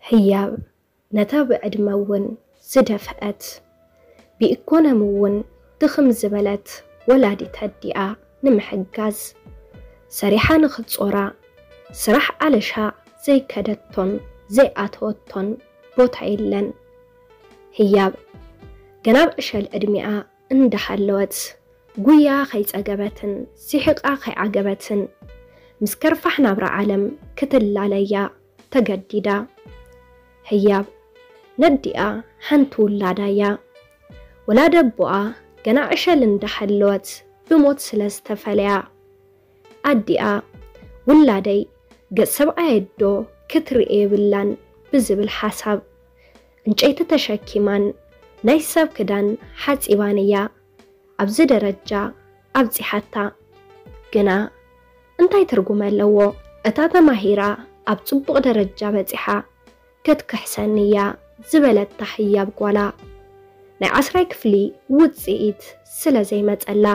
ህያብ ነታ ብዕድመ እውን ዝደፍአት፣ ብኢኮኖሚ እውን ድኽም ዝበለት ወላዲት ኣዲኣ ንምሕጋዝ፣ ሰሪሓ ንኽትጾራ ስራሕ ኣለሻ ዘይከደቶን ዘይኣተወቶን ቦታ የለን። ህያብ ገና ኣብ ዕሸል ዕድሚኣ እንዳሃለወት፣ ጉያ ከይጸገበትን ስሒቓ ከይዓገበትን፣ ምስ ከርፋሕ ናብራ ዓለም ክትላለያ ተገዲዳ። ህያብ ነዲኣ ሓንቲ ውላዳ እያ። ወላዲ ኣቦኣ ገና ዕሸል እንዳሃለወት ብሞት ስለ ዝተፈለያ፣ ኣዲኣ፣ ውላደይ ገጽ ሰብኣይ ኣዶ ክትርኢ የብላን ብዝብል ሓሳብ፣ ዕንጨይቲ ተሸኪማን ናይ ሰብ ክዳን ሓጺባን እያ ኣብዚ ደረጃ ኣብጺሓታ። ግና እንታይ ትርጉም ኣለዎ? እታ ተማሂራ ኣብ ጽቡቕ ደረጃ በጺሓ ክትክሕሰኒ እያ ዝበለታ ህያብ ጓላ፣ ናይ ዓስራይ ክፍሊ ውጽኢት ስለ ዘይመጸላ፣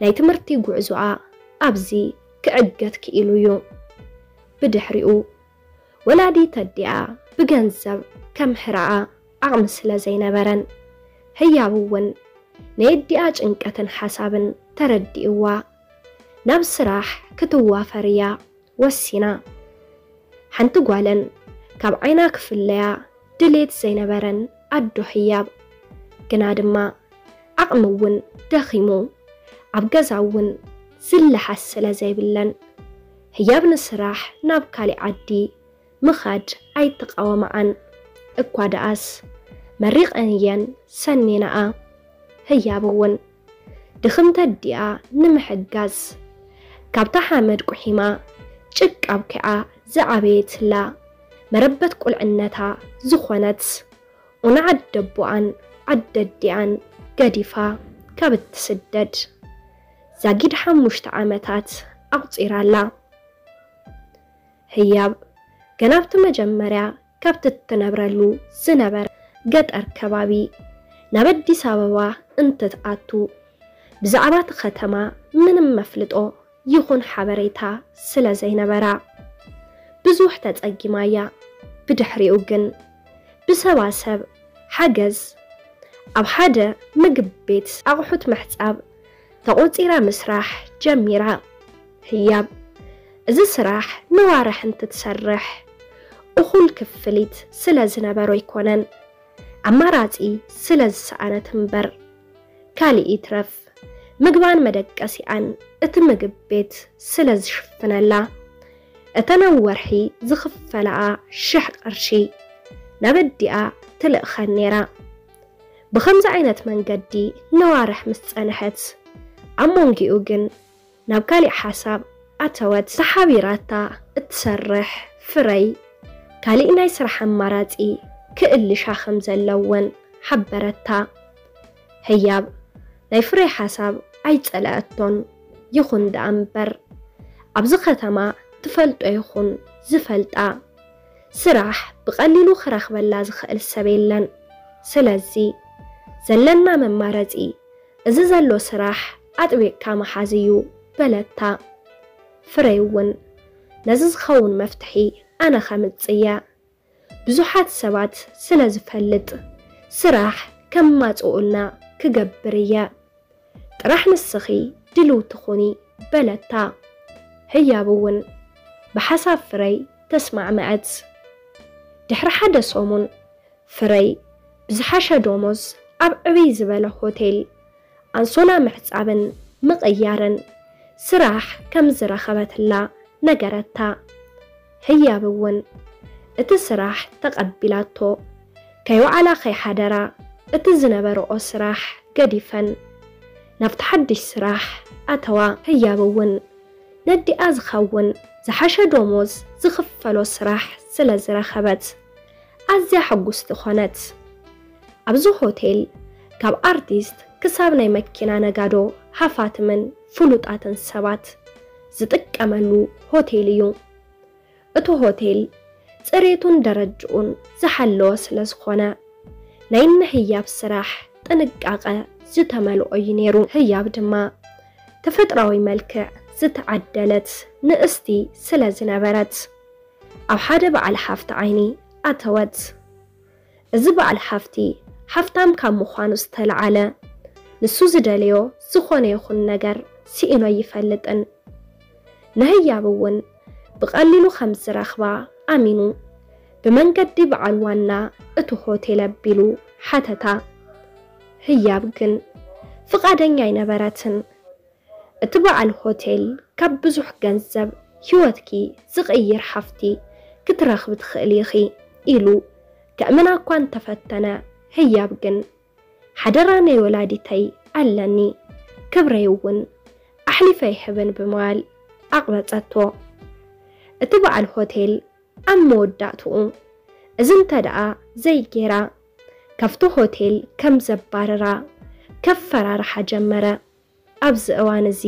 ናይ ትምህርቲ ጉዕዞኣ ኣብዚ ክዕገት ክኢሉ እዩ። ብድሕሪኡ፣ ወላዲት ኣዲኣ ብገንዘብ ከምህራኣ ዓቕሚ ስለ ዘይነበረን፣ ህያብ እውን ናይ ኣዲኣ ጭንቀትን ሓሳብን ተረዲእዋ፣ ናብ ስራሕ ክትዋፈር እያ ወሲና። ሓንቲ ጓለን ካብ ዓይና ክፍለያ ድሌት ዘይነበረን ኣዶ ህያብ፣ ግና ድማ ዓቕሚ እውን ደኺሙ፣ ኣብ ገዛ እውን ዝለሓስ ስለ ዘይብለን፣ ህያብ ንስራሕ ናብ ካሊእ ዓዲ ምኻድ ኣይተቓወማኣን። እኳ ደኣስ መሪቐን እየን ሰኒናኣ። ህያብ እውን ድኽምቲ ኣዲኣ ንምሕጋዝ፣ ካብታ ሓመድ ቁሒማ ጭቃ ኣብኪዓ ዝዓበየትላ፣ መረበት ቁልዕነታ ዝኾነት ኡና ዓዲ ኣቦኣን ዓዲ ኣዲኣን ገዲፋ ካብ እትስደድ ዛጊድ ሓሙሽተ ዓመታት ኣቑጺራ ኣላ። ህያብ ገና ኣብቲ መጀመርያ ካብቲ እትነብረሉ ዝነበረ ገጠር ከባቢ ናብ ኣዲስ ኣበባ እንትትኣቱ፣ ብዛዕባ እቲ ከተማ ምንም መፍልጦ ይኹን ሓበሬታ ስለ ዘይነበራ፣ ብዙሕ ተጸጊማ እያ። ብድሕሪኡ ግን ብሰባሰብ ሓገዝ ኣብ ሓደ ምግብ ቤት ኣቑሑት ምሕጻብ ተቖጺራ ምስራሕ ጀሚራ። ህያብ እዚ ስራሕ ነዋርሕ እንትትሰርሕ፣ እኹል ክፍሊት ስለ ዝነበሮ ኣይኮነን፣ ኣማራጺ ስለ ዝሰኣነት እምበር። ካልእ ይትረፍ፣ ምግባን መደቀሲኣን እቲ ምግብ ቤት ስለ ዝሽፍነላ፣ እተን ኣብ ወርሒ ዝኽፈላኣ ሽሕ ቅርሺ ናብ ኣዲኣ ትልእኸን ነይራ። ብኸምዚ ዓይነት መንገዲ ነዋርሕ ምስ ጸንሐት፣ ኣብ መንጊኡ ግን ናብ ካሊእ ሓሳብ ኣተወት። ተሓቢራታ እትሰርሕ ፍረይ፣ ካሊእ ናይ ስራሕ ኣማራጺ ክእልሻ ከም ዘለወን ሓበረታ። ህያብ ናይ ፍረይ ሓሳብ ኣይጸለኣቶን። ይኹን ደኣ እምበር፣ ኣብዚ ከተማ ትፈልጦ ይኹን ዝፈልጣ፣ ስራሕ ብቐሊሉ ክረኽበላ ዝኽእል ሰብ የለን። ስለዚ፣ ዘለና መማረጺ እዚ ዘሎ ስራሕ ኣጥቢቕካ ምሓዝ እዩ በለታ። ፍረይ እውን ነዚ ዝኸውን መፍትሒ ኣነ ከምጽእ እየ። ብዙሓት ሰባት ስለ ዝፈልጥ ስራሕ ከማጽኡልና ክገብር እየ። ጥራሕ ንስኺ ድልውቲ ኩኒ በለታ። ህያብ እውን ብሓሳብ ፍረይ ተስማዕመዐት። ድሕሪ ሓደ ሰሙን ፍረይ ብዝሓሸ ደሞዝ ኣብ ዕብይ ዝበለ ሆቴል ኣንሶላ ምሕጻብን ምቕያርን ስራሕ ከም ዝረኸበትላ ነገረታ። ህያብ እውን እቲ ስራሕ ተቐቢላቶ። ከይወዓላ ከይሓደራ እቲ ዝነበረኦ ስራሕ ገዲፈን ናብቲ ሓድሽ ስራሕ ኣተዋ። ህያብ እውን ነዲኣ ዝኸውን ዝሓሸ ደሞዝ ዝኽፈሎ ስራሕ ስለ ዝረኸበት ኣዝያ ሕጉስቲ ኾነት። ኣብዚ ሆቴል ካብ ኣርቲስት ክሳብ ናይ መኪና ነጋዶ ሃፋትምን ፍሉጣትን ሰባት ዝጥቀመሉ ሆቴል እዩ። እቲ ሆቴል ጽሬቱን ደረጅኡን ዝሓለወ ስለ ዝኾነ፣ ናይ እነ ህያብ ስራሕ ጥንቃቐ ዝተመልኦ እዩ ነይሩ። ህያብ ድማ ተፈጥሮኣዊ መልክዕ ዝተዓደለት ንእስቲ ስለ ዝነበረት፣ ኣብ ሓደ በዓል ሃፍቲ ዓይኒ ኣተወት። እዚ በዓል ሃፍቲ ሃፍታም ካብ ምዃኑ ዝተለዓለ፣ ንሱ ዝደለዮ ዝኾነ ይኹን ነገር ስኢኖ ኣይፈልጥን። ንህያብ እውን ብቐሊሉ ከም ዝረኽባ ኣሚኑ፣ ብመንገዲ በዓል ዋና እቲ ሆቴል ኣቢሉ ሓተታ። ህያብ ግን ፍቓደኛ ኣይነበረትን። እቲ በዓል ሆቴል፣ ካብ ብዙሕ ገንዘብ ህይወትኪ ዝቕይር ሃፍቲ ክትረኽቢ ትኽእሊ ኢኺ ኢሉ ከእምና እኳ እንተፈተነ፣ ህያብ ግን ሓደራ ናይ ወላዲተይ ኣለኒ፣ ክብረይ እውን ኣሕሊፈ ኣይህብን ብምባል ኣቕበጸቶ። እቲ በዓል ሆቴል ኣብ መወዳእትኡ፣ እዚ እንተ ደኣ ዘይጌራ፣ ካብቲ ሆቴል ከም ዘባርራ ከፈራርሓ ጀመረ። ኣብዚ እዋን እዚ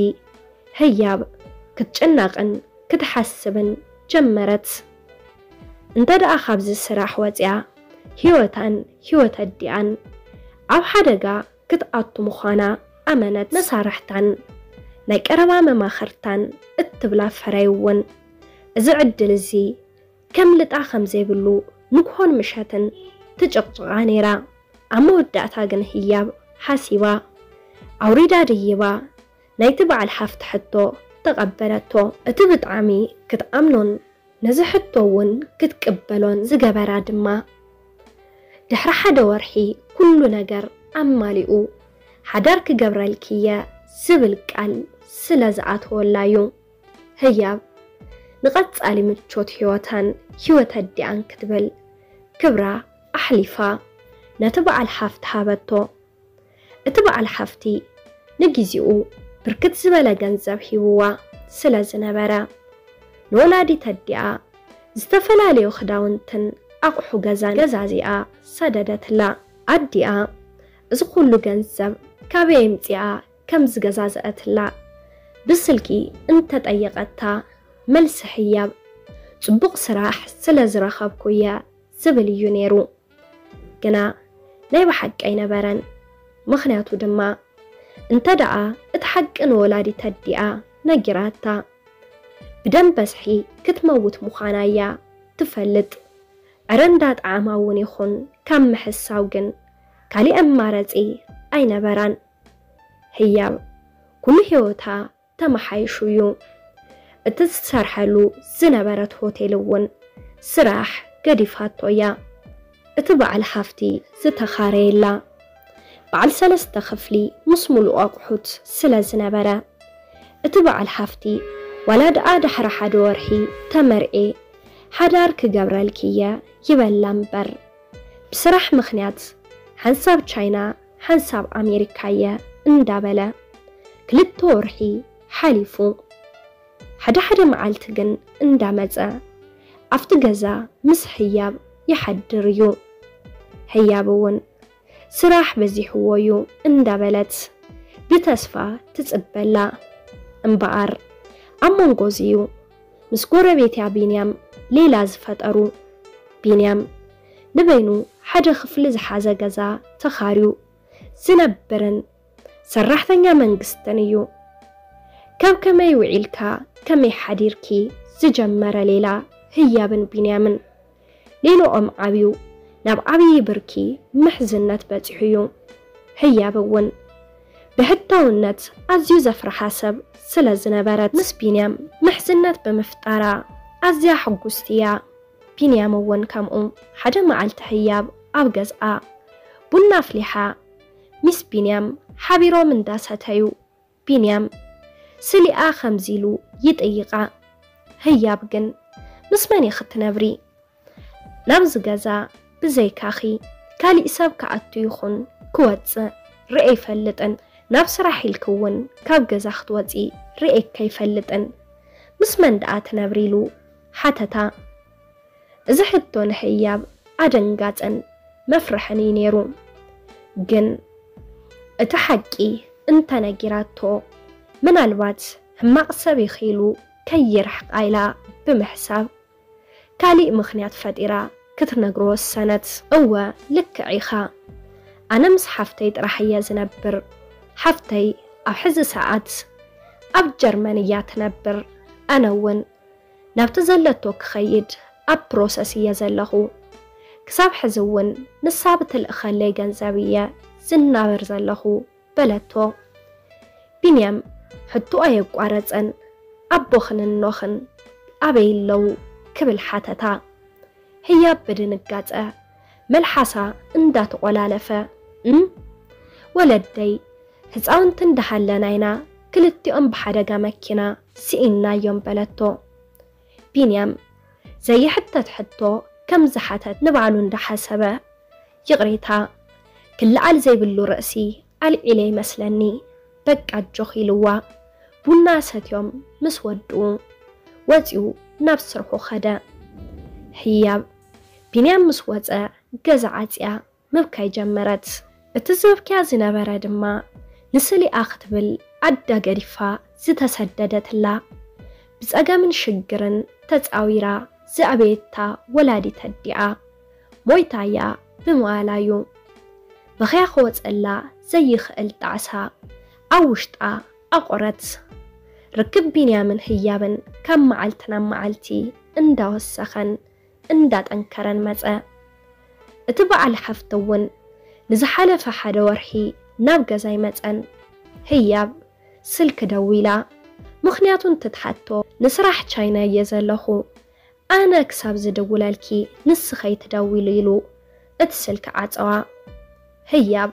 ህያብ ክትጭነቕን ክትሓስብን ጀመረት። እንተ ደኣ ካብዚ ስራሕ ወጺኣ፣ ህይወታን ህይወት ኣዲኣን ኣብ ሓደጋ ክትኣቱ ምዃና ኣመነት። መሳርሕታን ናይ ቀረባ መማኽርታን እትብላ ፈረይ እውን እዚ ዕድል እዚ ከምልጣ ከም ዘይብሉ ንግሆን ምሸትን ትጭቕጭቓ ነይራ። ኣብ መወዳእታ ግን ህያብ ሓሲባ፣ ኣውሪዳ ደይባ ናይቲ በዓል ሃፍቲ ሕቶ ተቐበለቶ። እቲ ብጣዕሚ ክትኣምኖን ነዚ ሕቶ እውን ክትቅበሎን ዝገበራ ድማ፣ ድሕሪ ሓደ ወርሒ ኩሉ ነገር ኣማሊኡ ሓዳር ክገብረልኪ'የ ዝብል ቃል ስለ ዝኣተወላ እዩ። ህያብ ንቐጻሊ ምቾት ህይወታን ህይወት ኣዲኣን ክትብል ክብራ ኣሕሊፋ ነቲ በዓል ሃፍቲ ሃበቶ። እቲ በዓል ሃፍቲ ንግዜኡ ብርክት ዝበለ ገንዘብ ሂብዋ ስለ ዝነበረ፣ ንወላዲት ኣዲኣ ዝተፈላለዩ ክዳውንትን ኣቑሑ ገዛን ገዛዚኣ ሰደደትላ። ኣዲኣ እዚ ኩሉ ገንዘብ ካበይ ኣምጺኣ ከም ዝገዛዘአትላ ብስልኪ እንተጠየቐታ፣ መልሲ ህያብ፣ ጽቡቕ ስራሕ ስለ ዝረኸብኩ'የ ዝብል እዩ ነይሩ። ግና ናይ ብሓቂ ኣይነበረን። ምኽንያቱ ድማ፣ እንተ ደኣ እቲ ሓቂ ንወላዲት ኣዲኣ ነጊራታ፣ ብደም በዝሒ ክትመውት ምዃና እያ ትፈልጥ። ዕረ እንዳጠዓማ እውን ይኹን ካብ ምሕሳው ግን ካሊእ ኣማራጺ ኣይነበራን። ህያብ ኩሉ ህይወታ ተመሓይሹ እዩ። እቲ ዝሰርሐሉ ዝነበረት ሆቴል እውን ስራሕ ገዲፋቶ እያ። እቲ በዓል ሃፍቲ ዝተኻረየላ በዓል ሰለስተ ክፍሊ ምስ ሙሉእ ኣቑሑት ስለ ዝነበረ፣ እቲ በዓል ሃፍቲ ዋላ ደኣ ድሕሪ ሓደ ወርሒ ተመርዕየ ሓዳር ክገብረልኪ እየ ይበላ እምበር፣ ብስራሕ ምኽንያት ሓንሳብ ቻይና ሓንሳብ ኣሜሪካ እየ እንዳበለ ክልተ ወርሒ ሓሊፉ። ሓደ ሓደ መዓልቲ ግን እንዳመጸ ኣብቲ ገዛ ምስ ህያብ ይሓድር እዩ። ህያብ እውን ስራሕ በዚሕዎ እዩ እንዳበለት ብተስፋ ትጽበላ። እምበኣር ኣብ መንጎ እዚ እዩ ምስ ጎረቤትያ ቢንያም ሌላ ዝፈጠሩ። ቢንያም ንበይኑ ሓደ ክፍሊ ዝሓዘ ገዛ ተኻርዩ ዝነብርን ሰራሕተኛ መንግስትን እዩ። ካብ ከመይ ውዒልካ ከመይ ሓዲርኪ ዝጀመረ ሌላ ህያብን ቢንያምን፣ ሌላኦም ዓብዩ ናብ ዓብዪ ብርኪ ምሕዝነት በጺሑ እዩ። ህያብ እውን ብሕታውነት ኣዝዩ ዘፍርሓ ሰብ ስለ ዝነበረት፣ ምስ ቢንያም ምሕዝነት ብምፍጣራ ኣዝያ ሕጉስቲ እያ። ቢንያም እውን ከምኡ። ሓደ መዓልቲ ህያብ ኣብ ገዝኣ ቡና ኣፍሊሓ ምስ ቢንያም ሓቢሮም እንዳሰተዩ፣ ቢንያም ስሊኣ ከምዚ ኢሉ ይጥይቓ። ህያብ ግን፣ ምስ መን ኢኺ ትነብሪ? ናብዚ ገዛ ብዘይካኺ ካሊእ ሰብ ክኣቱ ይኹን ክወጽእ ርኤ ኣይፈልጥን። ናብ ስራሕ ኢልኪ እውን ካብ ገዛ ክትወጺ ርኤኪ ኣይፈልጥን። ምስ መን ደኣ ትነብሪ? ኢሉ ሓተታ። እዚ ሕቶ ንህያብ ኣደንጋጽን መፍርሕን እዩ ነይሩ። ግን እቲ ሓቂ እንተነጊራቶ፣ ምናልባት ሕማቕ ሰብ ኢኺ ኢሉ ከይርሕቃ ኢላ ብምሕሳብ፣ ካሊእ ምኽንያት ፈጢራ ክትነግሮ ወሰነት። እወ፣ ልክዕ ኢኻ። ኣነ ምስ ሓፍተይ ጥራሕ እየ ዝነብር። ሓፍተይ ኣብ ሕዚ ሰዓት ኣብ ጀርመን እያ ትነብር። ኣነ እውን ናብቲ ዘለቶ ክኸይድ ኣብ ፕሮሰስ እየ ዘለኹ። ክሳብ ሕዚ እውን ንሳ ብትልእኸለይ ገንዘብ እየ ዝናበር ዘለኹ በለቶ። ቢንያም ሕቶ ኣየቋረጸን። ኣቦኽን እኖኽን ኣበይ ኣለዉ ክብል ሓተታ። ህያብ ብድንጋጸ መልሓሳ እንዳተቖላለፈ እም ወለደይ ህፃውንቲ እንዳሃለና ኢና ክልቲኦም ብሓደጋ መኪና ስኢንናዮም በለቶ። ቢንያም ዘይሕተት ሕቶ ከም ዝሓተት ንባዕሉ እንዳሓሰበ ይቕሬታ ክለዓል ዘይብሉ ርእሲ ኣልዒለ ይመስለኒ በቃ ኣጆኽ ኢልዋ ቡና ሰትዮም ምስ ወድኡ ወፂኡ ናብ ስርሑ ኸደ። ህያብ ቢንያም ምስ ወፀ ገዛ ዓፅያ ምብካይ ጀመረት። እቲ ዘብክያ ዝነበረ ድማ ንስሊኣ ክትብል ኣዳ ገዲፋ ዝተሰደደትላ ብፀገምን ሽግርን ተፃዊራ ዘዕበየታ ወላዲት ኣዲኣ ሞይታያ ብምባላዩ በኽያ ክወፀላ ዘይኽእል ጣዕሳ ኣብ ውሽጣ ኣቆረት። ርክብ ቢንያምን ህያብን ካብ መዓልቲ ናብ መዓልቲ እንዳወሰኸን እንዳጠንከረን መጸ። እቲ በዓል ሓፍቲ እውን ንዝሓለፈ ሓደ ወርሒ ናብ ገዛ ኣይመጸን። ህያብ ስልኪ ደዊላ። ምኽንያቱ እንትትሓቶ ንስራሕ ቻይና እየ ዘለኹ፣ ኣነ ክሳብ ዝድውለልኪ ንስኺ ኣይትደውሊ ኢሉ እቲ ስልኪ ዓጸዋ። ህያብ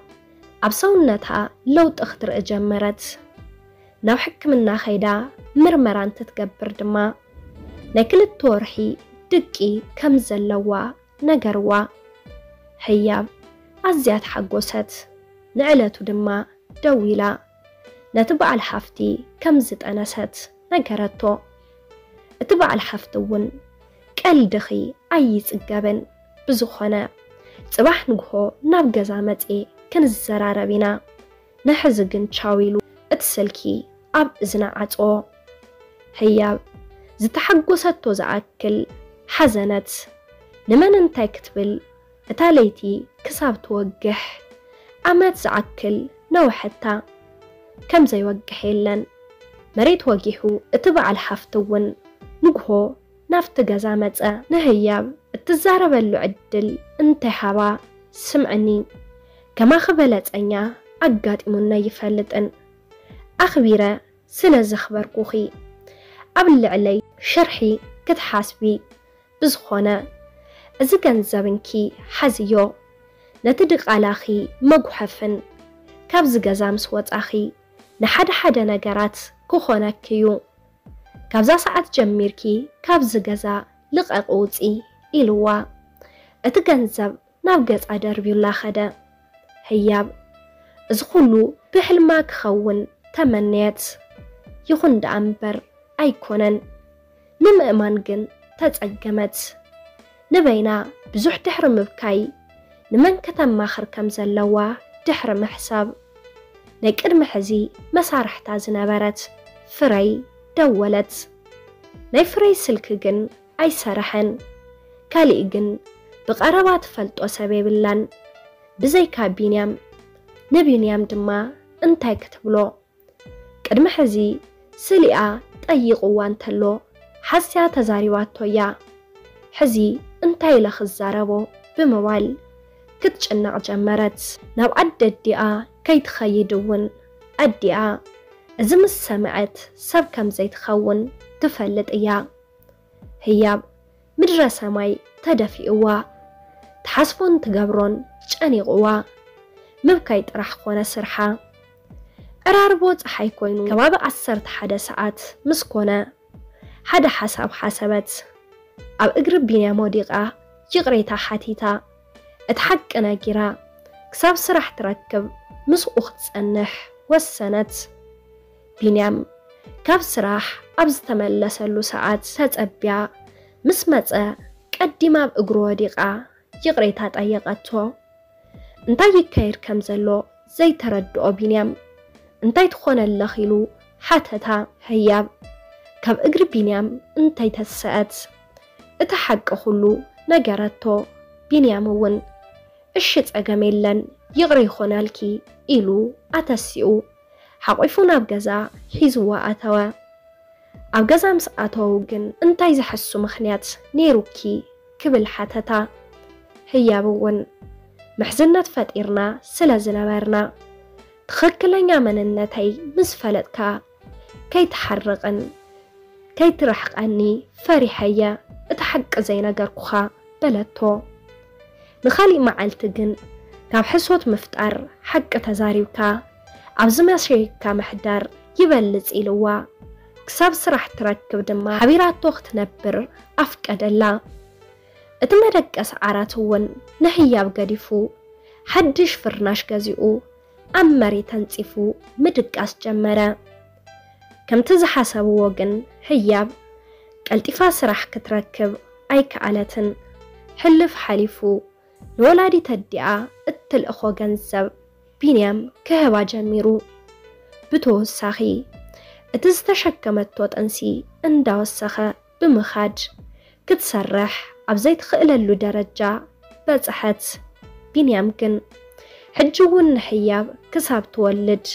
ኣብ ሰውነታ ለውጢ ክትርኢ ጀመረት። ናብ ሕክምና ከይዳ ምርመራ እንትትገብር ድማ ናይ ክልተ ወርሒ ድቂ ከም ዘለዋ ነገርዋ። ህያብ ኣዝያ ተሓጎሰት። ንዕለቱ ድማ ደዊላ ነቲ በዓል ሓፍቲ ከም ዝጠነሰት ነገረቶ። እቲ በዓል ሓፍቲ እውን ቀልድኺ ኣይጽገብን፣ ብዝኾነ ጽባሕ ንግሆ ናብ ገዛ መጽየ ክንዘራረብ ኢና፣ ንሕዚ ግን ቻው ኢሉ እቲ ስልኪ ኣብ እዝና ዓጽዎ። ህያብ ዝተሓጎሰቶ ዝኣክል ሓዘነት። ንመን እንታይ ክትብል እታ ለይቲ ክሳብ ትወግሕ ኣመት ዝኣክል ነውሐታ። ከም ዘይወግሕ የለን። መሬት ወጊሑ እቲ በዓል ሓፍቲ እውን ንግሆ ናብቲ ገዛ መጸ። ንህያብ እትዛረበሉ ዕድል እንተይሃባ፣ ስምዕኒ፣ ከማኺ በለጸኛ ኣጋጢሙኒ ኣይፈልጥን። ኣኽቢረ ስለ ዘኽበርኩኺ ኣብ ልዕለይ ሽርሒ ክትሓስቢ ብዝኾነ፣ እዚ ገንዘብ እንኪ ሓዝዮ፣ ነቲ ድቓላኺ መጉሐፍን ካብዚ ገዛ ምስ ወጻኺ ንሓደ ሓደ ነገራት ክኾነኪ እዩ። ካብዛ ሰዓት ጀሚርኪ ካብዚ ገዛ ልቐቒ ውጺ ኢልዋ። እቲ ገንዘብ ናብ ገጻ ደርብዩላ ኸደ። ህያብ እዚ ኹሉ ብሕልማ ክኸውን ተመነየት። ይኹን ደኣ እምበር ኣይኮነን። ንምእማን ግን ተጸገመት። ንበይና ብዙሕ ድሕሪ ምብካይ ንመን ከተማኽር ከም ዘለዋ ድሕሪ ምሕሳብ ናይ ቅድሚ ሕዚ መሳርሕታ ዝነበረት ፍረይ ደወለት። ናይ ፍረይ ስልኪ ግን ኣይሰረሐን። ካሊእ ግን ብቐረባ ትፈልጦ ሰብ የብላን ብዘይካ ቢንያም። ንቢንያም ድማ እንታይ ክትብሎ? ቅድሚ ሕዚ ስሊኣ ጠይቕዋ እንተሎ ሓስያ ተዛሪባቶ እያ። ሕዚ እንታይ ኢለ ክዛረቦ ብምባል ክትጭነቕ ጀመረት። ናብ ዓዲ ኣዲኣ ከይትኸይድ እውን ኣዲኣ እዚ ምስ ሰምዐት ሰብ ከም ዘይትኸውን ትፈልጥ እያ። ህያብ ምድረ ሰማይ ተደፊእዋ። ትሓስቦን ትገብሮን ጨኒቕዋ። ምብካይ ጥራሕ ኮነ ስርሓ። ዕራርቦ ጸሓይ ኮይኑ ከባቢ ዓሰርተ ሓደ ሰዓት ምስ ኮነ ሓደ ሓሳብ ሓሰበት። ኣብ እግሪ ቢንያም ወዲቓ ይቕሬታ ሓቲታ። እቲ ሓቂ ነጊራ ክሳብ ስራሕ ትረክብ ምስኡ ክትጸንሕ ወሰነት። ቢንያም ካብ ስራሕ ኣብ ዝተመለሰሉ ሰዓት ተጸብያ ምስ መጸ ቀዲማ ኣብ እግሩ ወዲቓ ይቕሬታ ጠየቐቶ። እንታይ ይካየድ ከም ዘሎ ዘይተረድኦ ቢንያም እንታይ ትኾነለኽ ኢሉ ሓተታ። ህያብ ካብ እግሪ ቢንያም እንታይ ተሰአት እቲ ሓቂ ኩሉ ነገረቶ። ቢንያም እውን እሺ ጸገም የለን ይቕረ ይኾናልኪ ኢሉ ኣተሲኡ ሓቒፉ ናብ ገዛ ሒዝዋ ኣተወ። ኣብ ገዛ ምስ ኣተዉ ግን እንታይ ዘሐሱ ምኽንያት ነይሩኪ ክብል ሓተታ። ህያብ እውን ምሕዝነት ፈጢርና ስለ ዝነበርና፣ ትኽክለኛ መንነተይ ምስ ፈለጥካ ከይትሓርቕን ከይትርሕቐኒ ፈሪሐየ እቲ ሓቂ ዘይነገርኩኻ በለቶ። ንኻሊእ መዓልቲ ግን ካብ ሕሶት ምፍጣር ሓቂ ተዛሪብካ ኣብ ዝመሸየካ ምሕዳር ይበልጽ ኢልዋ። ክሳብ ስራሕ ትረክብ ድማ ሓቢራቶ ክትነብር ኣፍቀደላ። እቲ መደቀሲ ዓራት እውን ንህያብ ገዲፉ ሓድሽ ፍርናሽ ገዚኡ ኣብ መሬት ኣንጺፉ ምድቃስ ጀመረ። ከምቲ ዝሓሰብዎ ግን ህያብ ቀልጢፋ ስራሕ ክትረክብ ኣይከኣለትን። ሕልፍ ሓሊፉ ንወላዲት ኣዲኣ እትልእኾ ገንዘብ ቢንያም ክህባ ጀሚሩ። ብተወሳኺ እቲ ዝተሸከመቶ ጥንሲ እንዳወሰኸ ብምኻድ ክትሰርሕ ኣብ ዘይትኽእለሉ ደረጃ በጽሐት። ቢንያም ግን ሕጂ እውን ንህያብ ክሳብ ትወልድ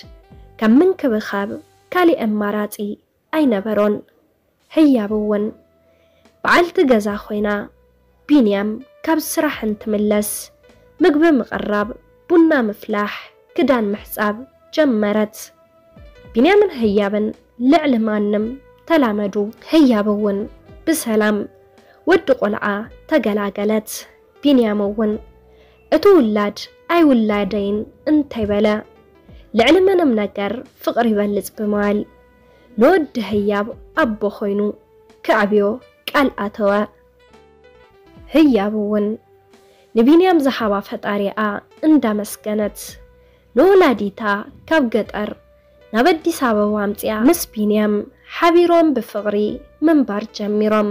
ካብ ምንክብኻብ ካሊእ ኣማራጺ ኣይነበሮን። ህያብ እውን በዓልቲ ገዛ ኮይና፣ ቢንያም ካብ ስራሕ እንትምለስ ምግቢ ምቕራብ፣ ቡና ምፍላሕ፣ ክዳን ምሕጻብ ጀመረት። ቢንያምን ህያብን ልዕሊ ማንም ተላመዱ። ህያብ እውን ብሰላም ወዲ ቆልዓ ተገላገለት። ቢንያም እውን እቲ ውላድ ኣይውላደይን እንተይበለ፣ ልዕሊ ምንም ነገር ፍቕሪ ይበልጽ ብምባል ንወዲ ህያብ ኣቦ ኮይኑ ከዕብዮ ቃል ኣተወ። ህያብ እውን ንቢንያም ዝሃባ ፈጣሪኣ እንዳመስገነት፣ ንወላዲታ ካብ ገጠር ናብ ኣዲስ ኣበባ ኣምጺኣ ምስ ቢንያም ሓቢሮም ብፍቕሪ ምንባር ጀሚሮም።